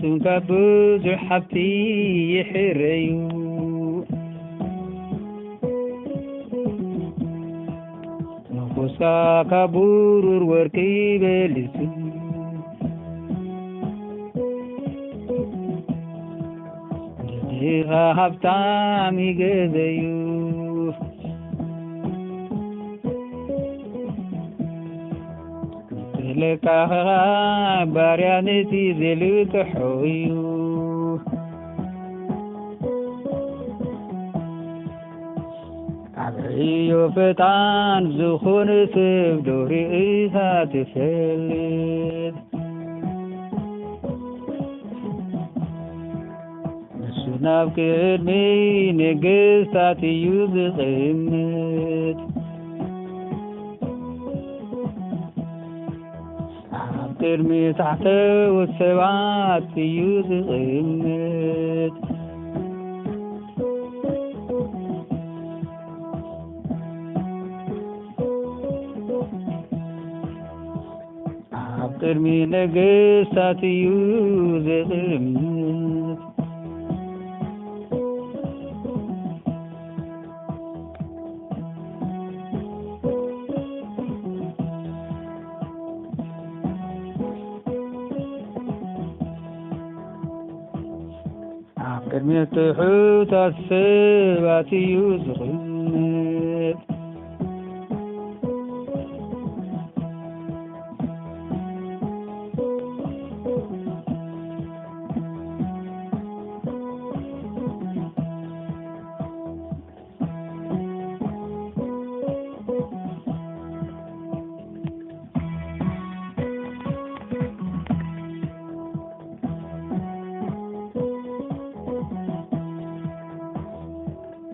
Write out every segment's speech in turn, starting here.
ስምካ ብዙሕ ሃብቲ ይሕረዩ። ንጉስካ ካብ ብሩር ወርቂ በሊጹ፣ ንድኻ ሃብታም ይገዘዩ። ንለቃኸኻ ባርያ ነቲ ዘልቅሖ እዩ። ኣብ ዕዮ ፈጣን ዝኾነ ሰብ ዶ ርኢኻ ትፈልጥ? ንሱ ናብ ቅድሚ ነገስታት እዩ ዝቕመጥ። ኣብ ቅድሚ ታሕተዎት ሰባት እዩ ዝቕመጥ። ኣብ ቅድሚ ነገስታት እዩ ዝቕመጥ። ኣብ ቅድሚ ትሑታት ሰባት እዩ ዝቕመጥ።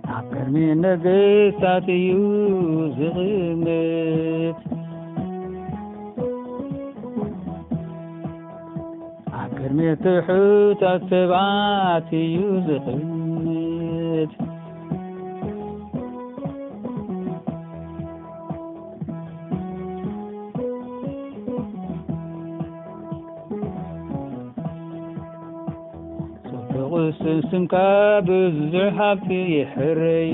ኣብ ቅድሚ ነገስታት እዩ ዝቕመጥ። ኣብ ቅድሚ ትሑታት ሰባት እዩ ዝቕመጥ። ጽቡቕ ስም ስምካ ብዙሕ ሃብቲ ይሕረዩ።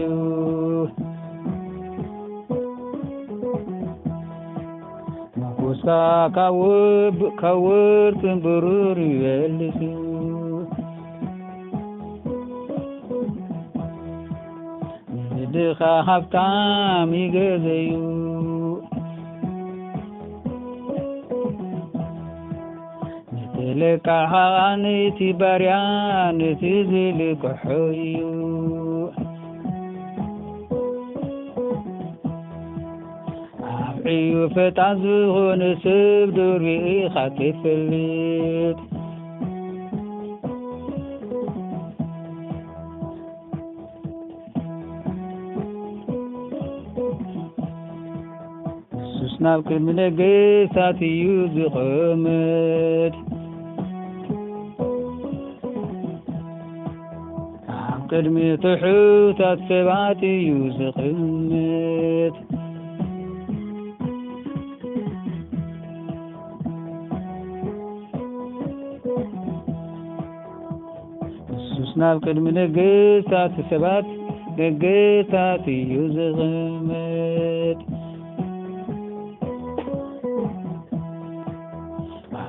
ንጉስካ ካብ ወብ-፣ ካብ ወርቅን ብሩር ይበልጽ። ንድኻ ሃብታም ይገዘዩ። ንተለቃሓ ነቲ ባርያ ነቲ ዝልቅሖ እዩ። ኣብ ዕዩ ፈጣን ዝኾነ ሰብ ዶ ርኢኻ ትፈልጥ? ንሱስ ናብ ቅድሚ ነገስታት እዩ ዝቐመጥ። ኣብ ቅድሚ ትሑታት ሰባት እዩ ዝቕመጥ። ንሱስ ናብ ቅድሚ ነገስታት ሰባት ነገስታት እዩ ዝቕመጥ።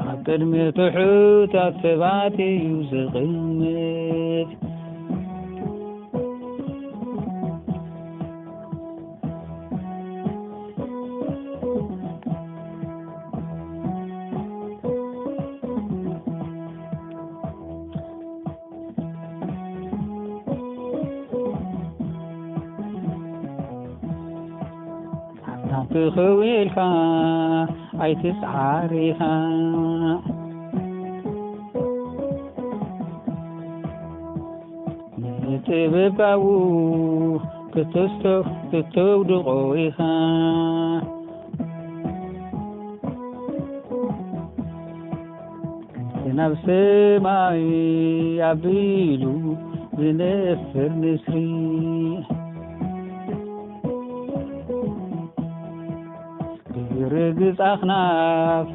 ኣብ ቅድሚ ትሑታት ሰባት እዩ ዝቕመጥ። ሃብታም ክኸውን ኢልካ ኣይትጽዓር ኢኻ። ንጥበብ ካብኡ ክተስቶ-፣ ክተውድቖ ኢኻ። እቲ ናብ ሰማይ ኣቢሉ ዝነፍር ንስሪ፣ ብርግጽ ኣኽናፍ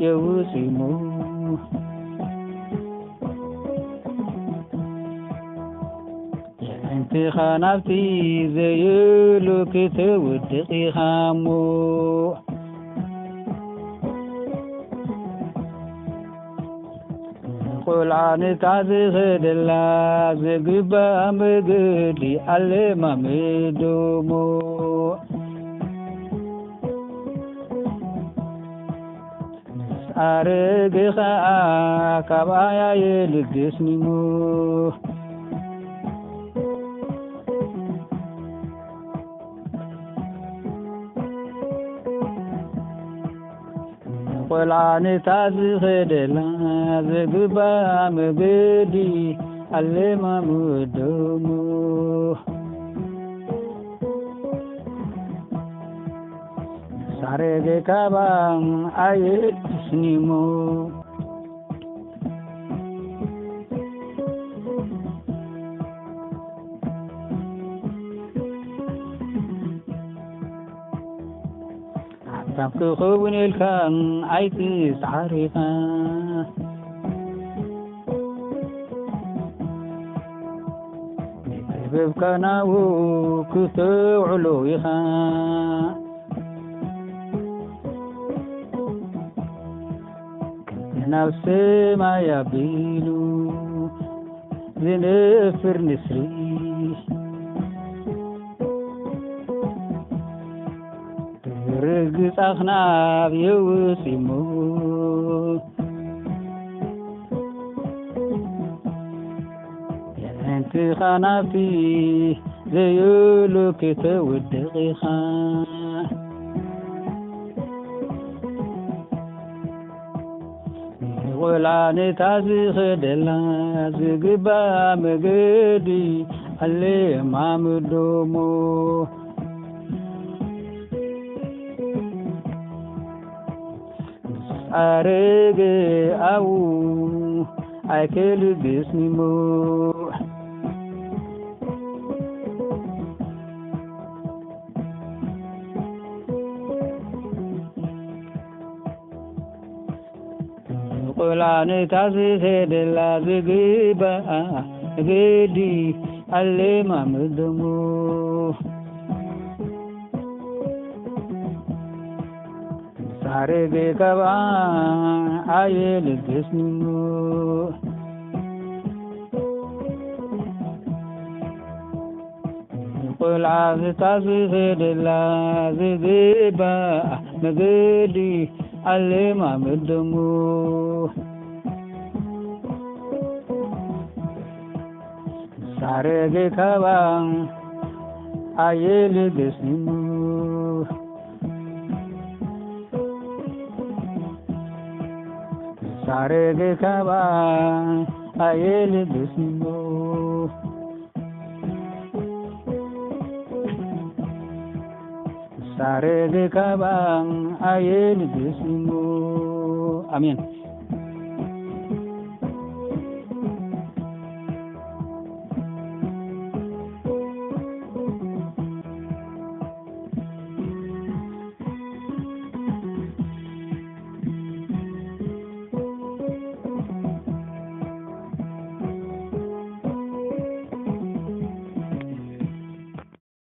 የውጺሞ። ኣቲኻ ናብቲ ዘየሎ ክትወድቕ ኢኻ እሞ። ቆልዓ ነታ ዝኸደላ ዝግባእ መገዲ ኣለማምዶሞ። ምስ ኣረገ ኸኣ ካብ ኣያ የልግስ ኒሞ። ቆልዓ ነታ ዝኸደላ ዝግባእ መገዲ ኣለማምዶሞ። ሳረገ ካባ ኣየልግስ ኒሞ። ሃብታም ክኸውን ኢልካ ኣይትጽዓር ኢኻ። ንጥበብካ ናብኡ ክተውዕሎ ኢኻ። ናብ ሰማይ ኣቢሉ ዝነፍር ንስሪ፣ ርግጽ ኣኽናፍ የውጽ እሞ። የዕንትኻ ናብቲ ዘየሎ ክተውድቕ ኢኻ። ንቖልዓ ነታ ዝኸደላ ዝግባእ መገዲ ኣለማምዶሞ። ምስ ኣረገ ኣብኡ ኣይከልግስ ኒሞ። ቆልዓ ነታ ዝኸደላ ዝግባእ መገዲ ኣለማምዶሞ። ሳረገ ካብኣ ኣየልግስ ኒሞ። ቆልዓ ዝታ ዝኸደላ ዝግባእ መገዲ ኣለማምዶሞ። ሳረገ ካባ ኣየልግስ ኒሞ። ሳረገ ካባ ኣየልግስ ኒሞ። ሳረገ ካባ ኣየልግስ ኒሞ። ኣሜን።